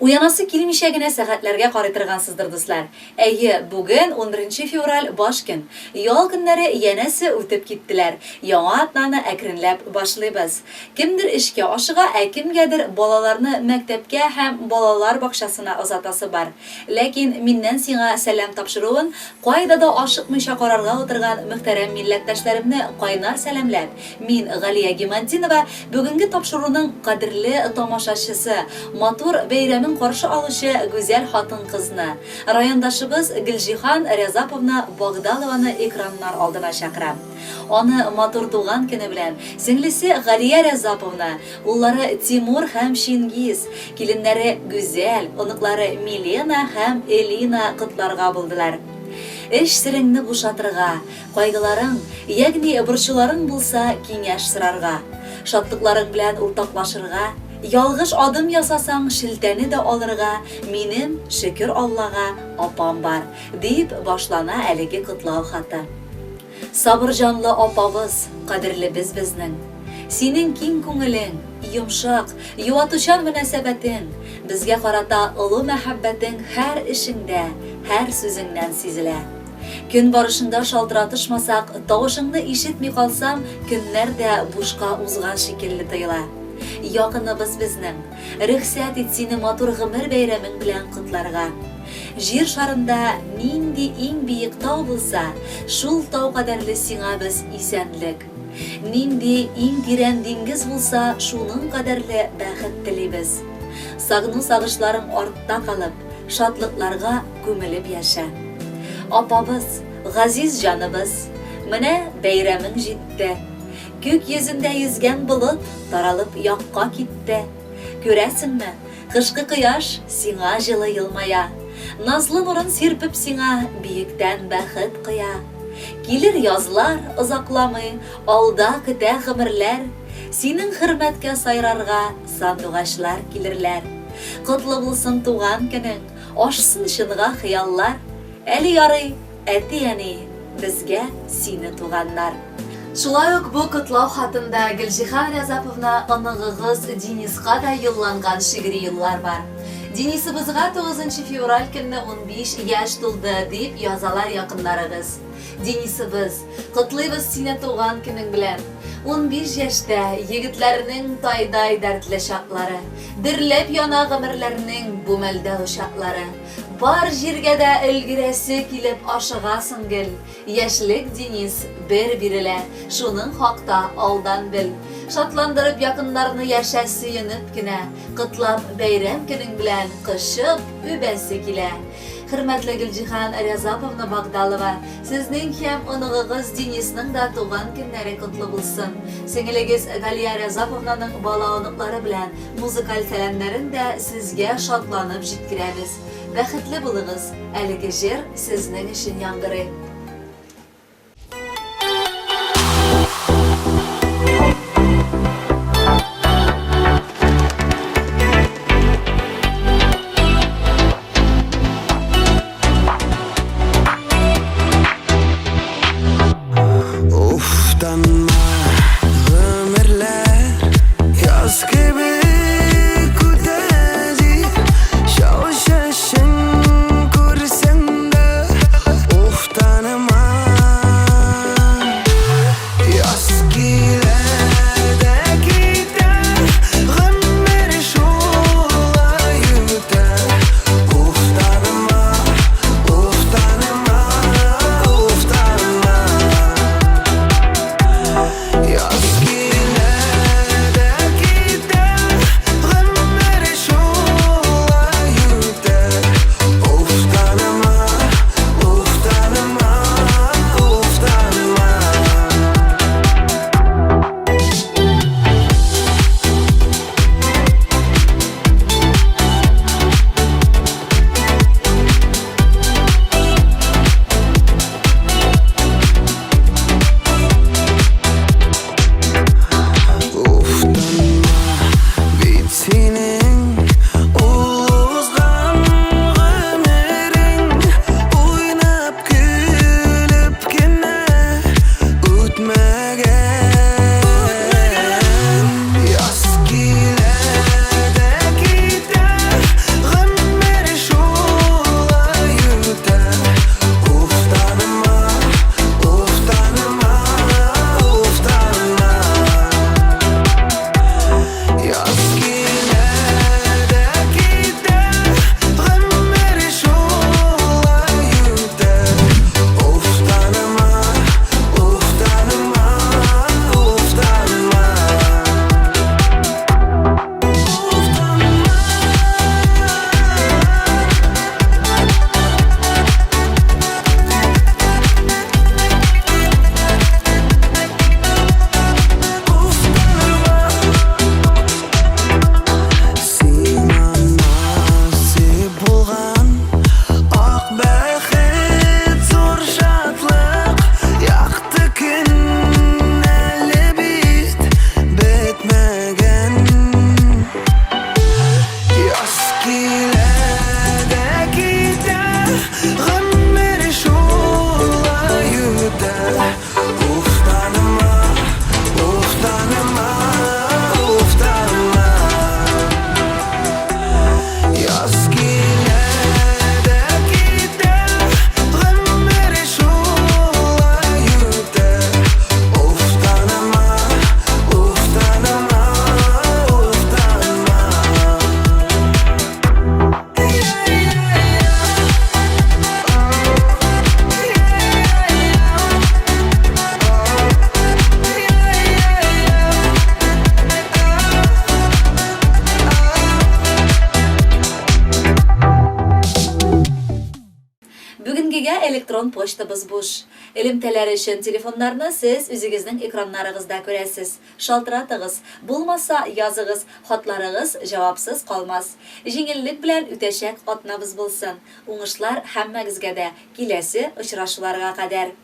Уянасы килмичә генә сәгатьләргә карый торгансыздыр, дуслар. Әйе, бүген, унберенче февраль, баш көн. Ял көннәре янәсе үтеп киттеләр. Яңа атнаны әкренләп башлыйбыз. Кемдер эшкә ашыга, ә кемгәдер балаларны мәктәпкә һәм балалар бакчасына озатасы бар. Ләкин миннән сиңа сәлам тапшыруын кайда да ашыкмыйча карарга утырган мөхтәрәм милләттәшләремне кайнар сәламләп, мин, Галия Гимантдинова, бүгенге тапшыруның кадерле тамашачысы, матур бәйрәмен каршы алучы гүзәл хатын-кызны, райондашыбыз Гөлҗиһан Рязаповна Богдалованы экраннар алдына чакырам. Аны матур туган көне белән сеңлесе Галия Рязаповна, уллары Тимур һәм Чингиз, киленнәре Гүзәл, оныклары Милена һәм Элина котларга булдылар. Эч сереңне бушатырга, Кайгыларың, ягъни борчуларың булса, киңәш сорарга, шатлыкларың белән уртаклашырга, ялгыш адым ясасаң, шелтәне дә алырга минем, шөкер Аллага, апам бар, дип башлана әлеге котлау хаты. Сабыр җанлы апабыз, кадерлебез безнең. Синең киң күңелең, йомшак, юатучан мөнәсәбәтең, безгә карата олы мәхәббәтең һәр эшеңдә, һәр сүзеңнән сизелә. Көн барышында шалтыратышмасак, тавышыңны ишетми калсам, көннәр дә бушка узган шикелле тоела. Якыныбыз безнең. Рөхсәт ит сине матур гомер бәйрәмең белән котларга. Җир шарында нинди иң биек тау булса, шул тау кадәрле сиңа без исәнлек. Нинди иң тирән диңгез булса, шуның кадәрле бәхет телибез. Сагыну-сагышларың артта калып, шатлыкларга күмелеп яшә. Апабыз, газиз җаныбыз, менә бәйрәмең җитте. Күк йөзендә йөзгән болыт таралып якка китте. Күрәсеңме, кышкы кояш сиңа җылы елмая. Назлы нурын сирпеп сиңа биектән бәхет коя. Килер язлар озакламый, алда көтә гомерләр. Синең хөрмәткә сайрарга сандугачлар килерләр. Котлы булсын туган көнең, Ашсын чынга хыяллар. Әле ярый, әти-әни, безгә сине туганнар. Шулай ук бу котлау хатында Гөлҗиһан Рязаповна оныгыгыз Дениска да юлланган шигъри юллар бар. Денисыбызга тугызынчы февраль көнне 15 яшь тулды, дип язалар якыннарыгыз. Денисыбыз, котлыйбыз сине туган көнең белән! 15 яшьтә, егетләрнең тайдай дәртле чаклары. Дөрләп яна гомерләрнең бу мәлдә учаклары. Бар җиргә дә өлгерәсе килеп ашыгасың гел. Яшьлек, Денис, бер бирелә, шуның хакта алдан бел. Шатландырып якыннарны яшә сөенеп кенә, Котлап бәйрәм көнең белән кочып үбәсе килә. Хөрмәтле Гөлҗиһан Рязаповна Багдалова, сезнең һәм оныгыгыз Денисның да туган көннәре котлы булсын. Сеңелегез Галия Рязаповнаның бала-оныклары белән музыкаль сәламнәрен дә сезгә шатланып җиткерәбез. Бәхетле булыгыз, әлеге җыр сезнең өчен яңгырый. Уфтанма, гомерләр яз кебек үтә дип, чал чәчен күрсәң дә, уфтанма. Электрон почтабыз буш. Элемтәләр өчен телефоннарны сез үзегезнең экраннарыгызда күрәсез. Шалтыратыгыз, булмаса, языгыз, хатларыгыз җавапсыз калмас. Җиңеллек белән үтәчәк атнабыз булсын. Уңышлар һәммәгезгә дә, киләсе очрашуларга кадәр!